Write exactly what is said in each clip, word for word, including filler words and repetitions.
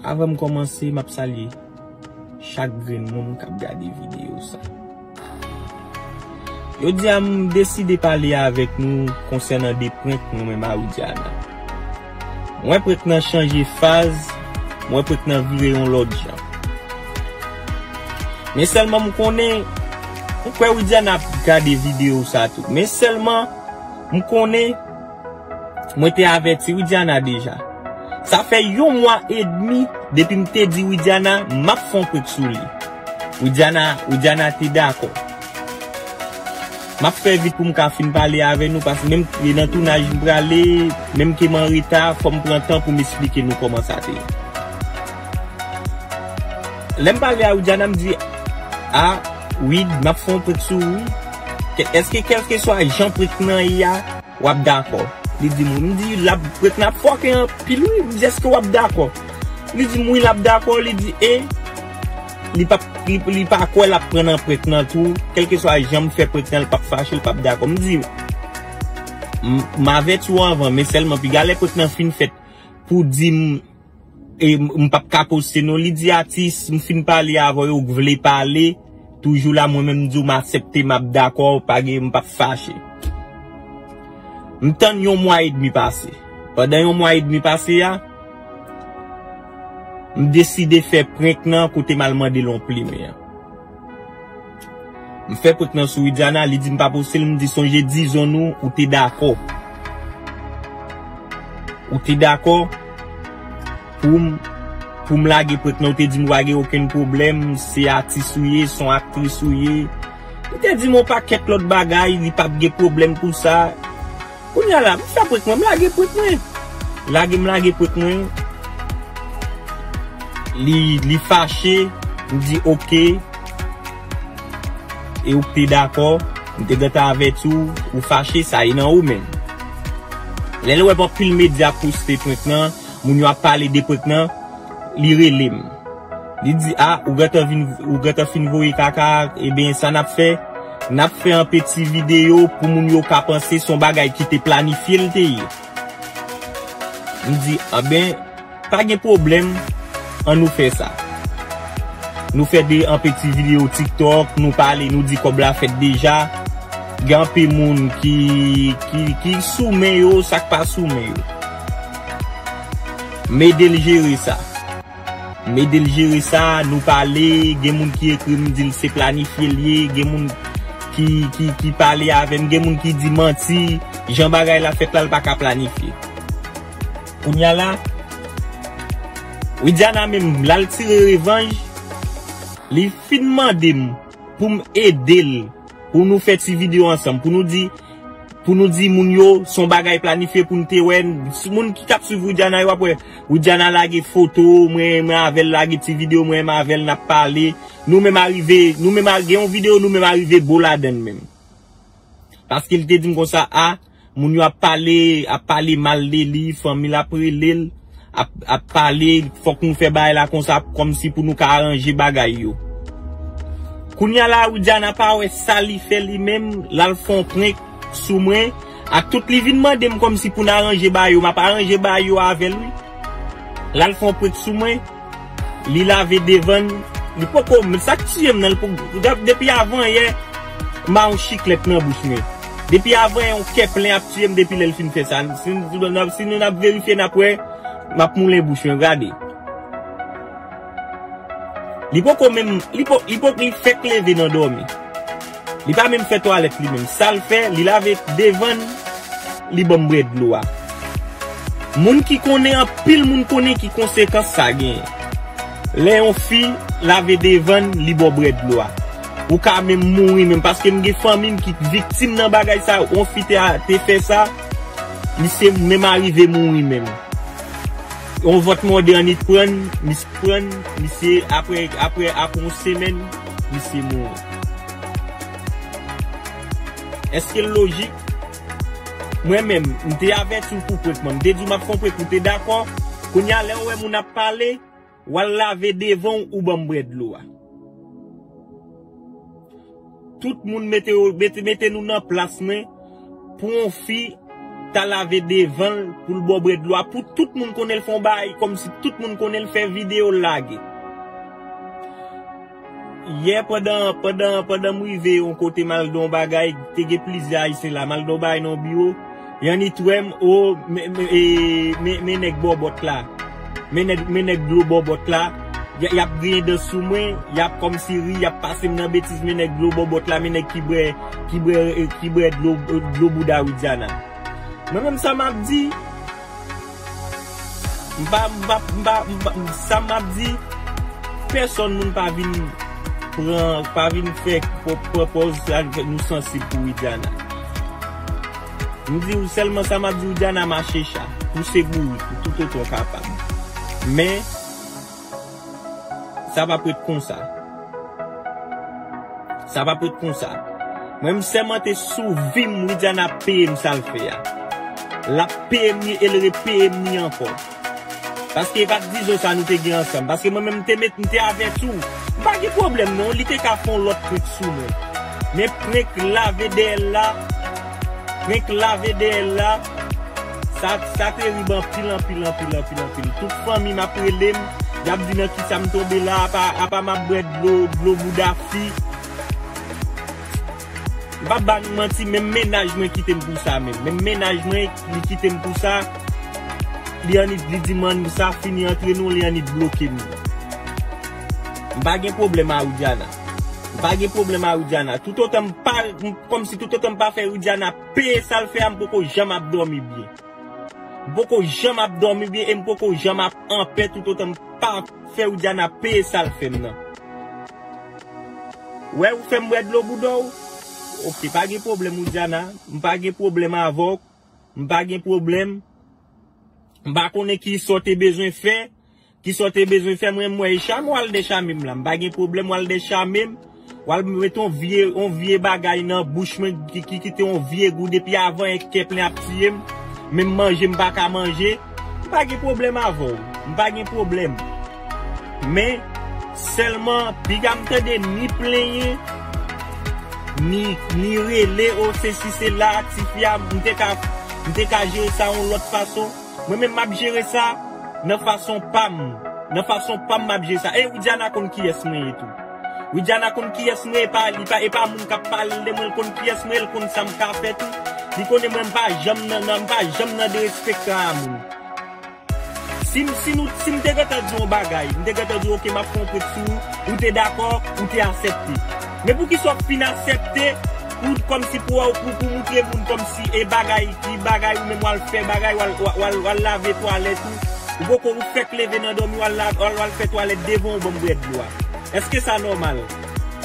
Avan m kòmanse, m ap salye chak grenn moun k ap gade videyo sa. Jodi a, m deside pale avèk nou konsènan de prank nou menm a Widiana. M wè prank nan chanje faz, m wè prank nan vire yon lòt jan. Men sèlman m konnen, m kwè Widiana ap gade videyo sa tou. Men sèlman, m konnen, mwen te avèti Widiana deja. Sa fè yon mwa edmi depi m te di Widiana m ap fè yon prank sou li. Widiana, Widiana te dakò. M ap fè vit pou m ka fin pale avè nou, paske menm ke nan tounaj m prale, menm ke m an reta, fò m pran tan pou m esplike nou kòman sa te ye. Lè m pale a Widiana, m di, a, Wid, m ap fè yon prank sou ou, wi. Ke-, èske kèlkeswa jan prank nan ye a, w ap dakò? Li di m, m di, l ap, prank nan ap fòke anpil, wi. M di, èske w ap dakò? Li di m, wi, l ap dakò. Li di, e, li p ap, li, li pa kwè l ap pran nan prank nan tou. Kèlkeswa jan m fè prank nan, l p ap fache, l p ap dakò. M di, m, m avèti w anvan, men sèlman piga lè prank nan fin fèt pou di m, e m, m p ap ka poste non. Li di, atis, m fin pale avè w, ou vle pale, toujou la, mwen menm m di w m aksepte, m ap dakò, pa gen, m p ap fache. M tann yon mwa edmi pase. Pandan yon mwa edmi pase a, m deside fè prank nan kote m al mande l yon plimen an. M fè prank nan sou Widiana, li di m pa poste l, m di sonje dizon nou, ou te dakò. Ou te dakò pou m, pou m lage prank nan, ou te di m pa gen okenn pwoblèm, se atis ou ye, se yon aktris ou ye. Li te di m yon pakèt lòt bagay, li p ap gen pwoblèm pou sa. Kounye a la, m fè prank mwen, m lage prank mwen. Lage, m lage prank mwen. Li, li fache, m di oke. E ou te dakò, m te gentan avèti w, ou fache, sa e nan ou menm. Lè l wè anpil medya poste prank nan, moun yo ap pale de prank nan, li rele m. Li di, a, ou gentan vin, ou gentan fin voye kaka, ebyen, sa n ap fè, n ap fè yon peti videyo pou moun yo ka panse se yon bagay ki te planifye l te ye. M di, anben, pa gen pwoblèm, ann nou fè sa. Nou fè de, yon peti videyo TikTok, nou pale, nou di kòb la fèt deja. Gen anpil moun ki, ki, ki sou men yo, sa k pa sou men yo. M ede l jere sa. M ede l jere sa, nou pale, gen moun ki ekri m, di l se planifye l ye, gen moun ki, ki, ki pale avè m, gen moun ki di manti, jan bagay la fèt la, l pa ka planifye. Kounye a la, Widiana menm, l al tire revanj, li fin mande m pou m ede l, pou nou fè ti videyo ansanm, pou nou di, pou nou di moun yo, se yon bagay planifye pou n te wè, moun ki t ap swiv Widiana yo ap wè, Widiana lage foto, mwen, mwen avè l lage ti videyo, mwen, mwen avè l n ap pale, nou menm arive, nou menm a-, gen yon videyo, nou menm arive bo ladann menm. Paske l te di m konsa, a, moun yo ap pale, ap pale mal de li, fanmi l ap rele l, ap, ap pale, fòk nou fè bagay la konsa, kòmsi pou nou ka aranje bagay yo. Kounye a la, Widiana pa wè sa li fè li menm, l al fè yon prank sou mwen, ak tout li vin mande m kòmsi pou n aranje bagay yo, m ap aranje bagay yo avè l, wi. L al fè yon prank sou mwen, li lave devan l, li poko, men sa k tiye m nan, li poko, depi avan yè, m a yon chiklèt nan bouch mwen. Depi avan yè, yon kè plen ap tiye m depi lè l fin fè sa. Si, si nou n ap verifye, n ap wè, m ap moulen bouch mwen, gade. Li poko menm, li po, li po, li fèk leve nan dòmi. Li pa menm fè twalèt li menm. Sa l fè, li lave devan l, li ban m bwè dlo a. Moun ki konnen, anpil moun konnen ki konsekans sa genyen. Lè yon fi lave devan l, li ba w bwè dlo a. Ou ka menm mouri menm, paske m gen fanmi m ki viktim nan bagay sa, yon fi te, te fè sa, misye menm arive mouri menm. Yon vòt mòde annik prann, misye prann, misye apre, apre, apre yon semèn, misye mouri. Èske l lojik? Mwen menm, m te avèti w pou prank mwen. M te di w m ap fè yon prank, ou te dakò. Kounye a, lè w wè moun ap pale, w al lave devan w, ou ban m bwè dlo a. Tout moun mete, mete, mete nou nan plas mwen pou yon fi ta lave devan l pou l ba w bwè dlo a, pou tout moun konnen l fè yon bagay, kòmsi tout moun konnen l fè videyo l lage. Yè, pandan, pandan, pandan m rive yon kote m al di yon bagay, te gen plizyè Ayisyen la, m al di yon bagay nan yon biwo, y annik wè m, o, men, men, e, men, men nèg bòbòt la, men nèg, men nèg dlo bòbòt la, y, y ap griyen dan sou mwen, y ap kòmsi ri, y ap pase m nan betiz, men nèg dlo bòbòt la, men nèg ki bwè, ki bwè, e, ki bwè dlo, dlo bouda Widiana. Mwen menm sa m ap di, m pa, m pa, m pa, m pa, sa m ap di, pèsòn moun pa vin pran, pa vin fè pran pòz sa nou sansib pou Widiana. M di w sèlman sa m ap di, Widiana mache cha, pouse bourik ou toutotan w kapab. Men, sa p ap ret konsa. Sa p ap ret konsa. Mwen, m sèmante sou vi m, Widiana ap peye m sa l fè a. L ap peye m li e l repeye m li ankò. Paske e pa t dizon sa nou te gen ansanm. Paske mwen menm, m te met, m te avèti w. M pa gen pwoblèm non, li te ka fè yon lòt prank sou mwen. Men prank lave dèyè l la, prank lave dèyè l la, sa, sa terib anpil, anpil, anpil, anpil, anpil. Tout fanmi m ap rele m, y ap di nan kisa m tonbe la, apa, apa m ap bwè dlo, dlo bouda fi. M p ap ba nou manti, menm mennaj mwen kite m pou sa menm. Menm mennaj mwen, li kite m pou sa. Li annik, li di m ann sa fini antre nou, li annik bloke m. M pa gen pwoblèm a Widiana. M pa gen pwoblèm a Widiana. Toutotan m pa, m, kòmsi toutotan m pa fè Widiana peye sa l fè a, m poko janm ap dòmi byen. M poko janm ap dòmi byen e m poko janm ap anpè toutotan m pa fè Widiana peye sa l fè m nan. Wè, ou fè m bwè dlo bouda w? Oke, pa gen pwoblèm, Widiana. M pa gen pwoblèm avè w. M pa gen pwoblèm. M pa konnen ki sa w te bezwen fè. Ki sa w te bezwen fè, mwen, m wè e chame w al dechame m la. M pa gen pwoblèm, w al dechame m. W al met yon vye, yon vye bagay nan bouch mwen ki, ki kite yon vye gou depi avan, e kè plen ap tiye m. Menm manje m pa ka manje. M pa gen pwoblèm avè w. M pa gen pwoblèm. Men, sèlman, piga m tande ni plenyen, ni, ni rele, o, sesi, sela, tifi a, m te ka, m te ka jere sa yon lòt fason. Mwen menm m ap jere sa nan fason pa m. Nan fason pa m, m ap jere sa. E Widiana konn kiyès mwen ye tou. Widiana konn kiyès mwen ye, e pa, li pa, e pa moun k ap pale de mwen, l konn kiyès mwen ye, l konn sa m ka fè tou. Li konnen mwen, m pa janm nan, nan, m pa janm nan derespektan a moun. Si m, si nou, si m te gentan di yon bagay, m te gentan di, oke, m ap fè yon prank sou ou, ou te dakò, ou te aksepte. Men poukisa w ap fin aksepte, ou kòmsi pou, pou, pou moutre moun kòmsi e bagay, ki bagay ou menm w al fè bagay, w al, w al, w al, w al lave twalèt ou, ou poko ou fèk leve nan dòmi, w al la, w al, w al fè twalèt devan w ban m bwè dlo a. Èske sa nòmal?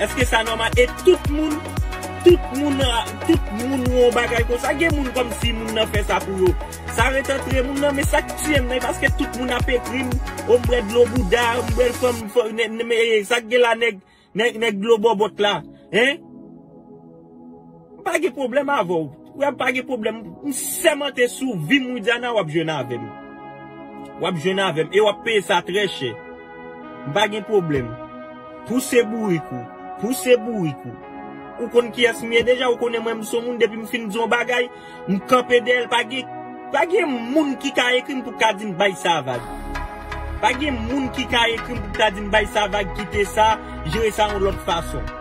Èske sa nòmal? E tout moun, tout moun, tout moun yon bagay konsa, gen moun kòmsi moun nan fè sa pou yo. Sa ret antre moun nan, men sa k tiye m nan, e paske tout moun ap ekri m, o m bwè dlo bouda, m bwè fanm, fanm, nè, nè, men, e, sa k gen la nèg, nèg, nèg dlo bòbòt la, en? M pa gen pwoblèm avè w. Wè, m pa gen pwoblèm. M sèmante sou vi m, Widiana, w ap jwenn avè m. W ap jwenn avè m, e w ap peye sa trè chè. M pa gen pwoblèm. Pouse bourik ou. Pouse bourik ou. Ou konn kiyès m ye deja, ou konnen mwen, m se yon moun, depi m fin di yon bagay, m kanpe dèyè l, pa gen, pa gen moun ki ka ekri m pou ka di m bay sa vag. Pa gen moun ki ka ekri m pou ka di m bay sa vag, kite sa, jere sa yon lòt fason.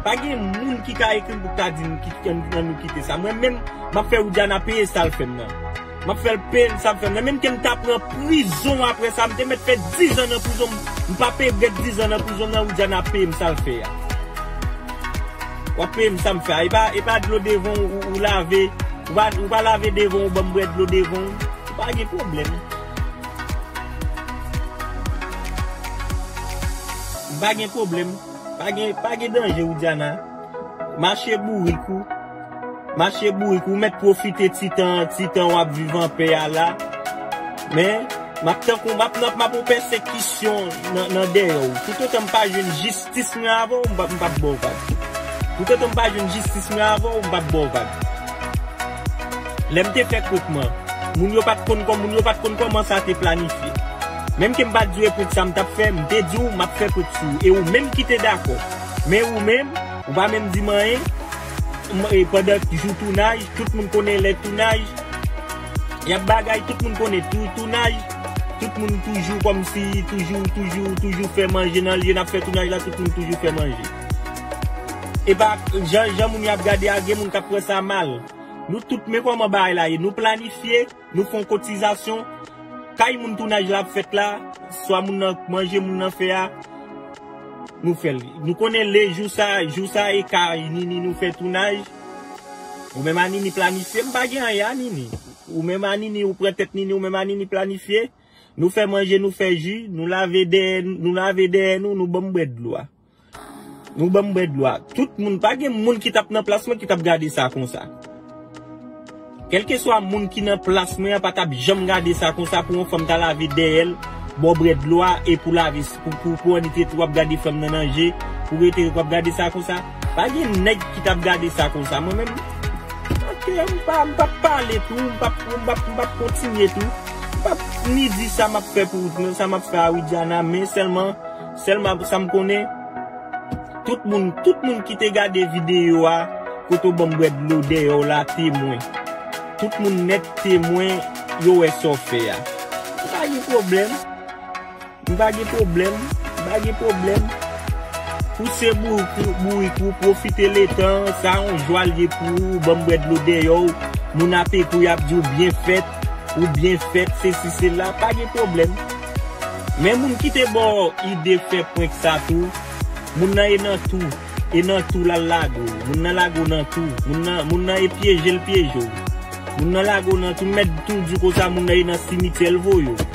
Pa gen moun ki ka ekri m pou ka di m ki, ki, ann nou kite sa. Mwen menm, m ap fè Widiana peye sa l fè m nan. M ap fè l peye sa l fè m nan. Menm ke m ta pran prizon apre sa, m te mèt fè dizan nan prizon, m, m p ap regrèt dizan nan prizon nan, Widiana peye m sa l fè a. W ap peye m sa m fè a. E pa, e pa dlo devan w, ou, ou lave. Ou pa, ou pa lave devan w, ou ban m bwè dlo devan w. Ou pa gen pwoblèm. M pa gen pwoblèm. Pa gen, pa gen danje, Widiana. Mache bourik ou. Mache bourik ou. Ou mèt pwofite ti tan, ti tan w ap viv anpè a la. Men, m ap tankou, m ap nan, m ap yon pèsekisyon nan, nan dèyè w. Toutotan m pa jwenn jistis mwen avè w, m p ap, m p ap ba w vag. Toutotan m pa jwenn jistis mwen avè w, m p ap ba w vag. Lè m te fè prank mwen, moun yo pa t konn kòm, moun yo pa t konn kòman sa te planifye. Menm ke m pa t di w e prank sa m t ap fè, m te di w m ap fè prank sou ou. E ou menm ki te dakò. Men ou menm, ou pa menm di m anyen. M, e pandan jou tounaj, tout moun konnen lè tounaj, Y ap bagay, tout moun konnen tou, tounaj, tout moun toujou kòmsi, toujou, toujou, toujou fè manje nan lye, n ap fè tounaj la, tout moun toujou fè manje. E pa jan, jan moun y ap gade a, gen moun k ap pran sa mal. Nou tout, men kòman bagay la ye, nou planifye, nou fè yon kotizasyon, kay moun tounaj la ap fèt la, swa moun nan manje moun nan fè a, nou fè l. Nou konnen le jou sa, jou sa e kay Nini nou fè tounaj. Ou menm a Nini planifye, m pa gen anyen a Nini. Ou menm a Nini, ou pran tèt Nini, ou menm a Nini planifye. Nou fè manje, nou fè ji, nou lave dèyè, nou lave dèyè nou, nou ban m bwè dlo a. Nou ban m bwè dlo a. Tout moun, pa gen moun ki t ap nan plas mwen ki t ap gade sa konsa. Kèlkeswa moun ki nan plas mwen an pa t ap janm gade sa konsa pou yon fanm ta lave dèyè l, ba w bwè dlo a e pou lave, pou, pou, pou annik rete w ap gade fanm nan nan je, pou rete w ap gade sa konsa. Pa gen nèg ki t ap gade sa konsa. Mwen menm, ok, m pa, m p ap pale tou, m p ap, m p ap, m p ap kontinye tou. M p ap ni di sa m ap fè pou, sa m ap fè a Widiana, men sèlman, sèlman sa m konnen, tout moun, tout moun ki te gade videyo a, kote w ban m bwè dlo dèyè w la, temwen. Tout moun nèt temwen, yo wè sa w fè a. M pa gen pwoblèm. M pa gen pwoblèm. M pa gen pwoblèm. Pouse bourik ou, bourik ou, pwofite letan, sa yon jwa l ye pou ou, ban m bwè dlo dèyè w. Moun ap ekri, y ap di w byen fèt, ou byen fèt, sesi sela, pa gen pwoblèm. Men moun ki te ba w ide fè prank sa tou, moun nan e nan tou, e nan tou l al lage w. Moun nan lage w nan tou. Moun nan, moun nan e pyeje l pyeje w. Moun nan lage w nan tou, m mèt tou di w konsa, moun nan e nan simityè l voye w.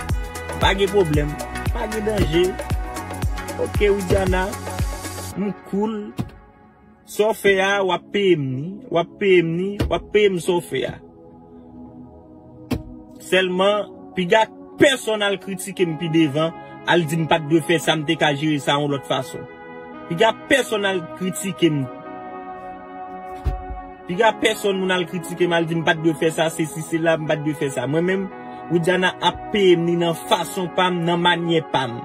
Pa gen pwoblèm, pa gen danje. Ok, Widiana, m cool. Sa w fè a, w ap peye m ni, w ap peye m ni, w ap peye m sa w fè a. Sèlman, piga pèsonn al kritike m pi devan, al di m pa t dwe fè sa, m te ka jere sa yon lòt fason. Piga pèsonn al kritike m. Piga pèsonn moun al kritike m, al di m pa t dwe fè sa, sesi, sela, m pa t dwe fè sa. Mwen menm, Widiana ap peye m ni nan fason pa m, nan manyè pa m.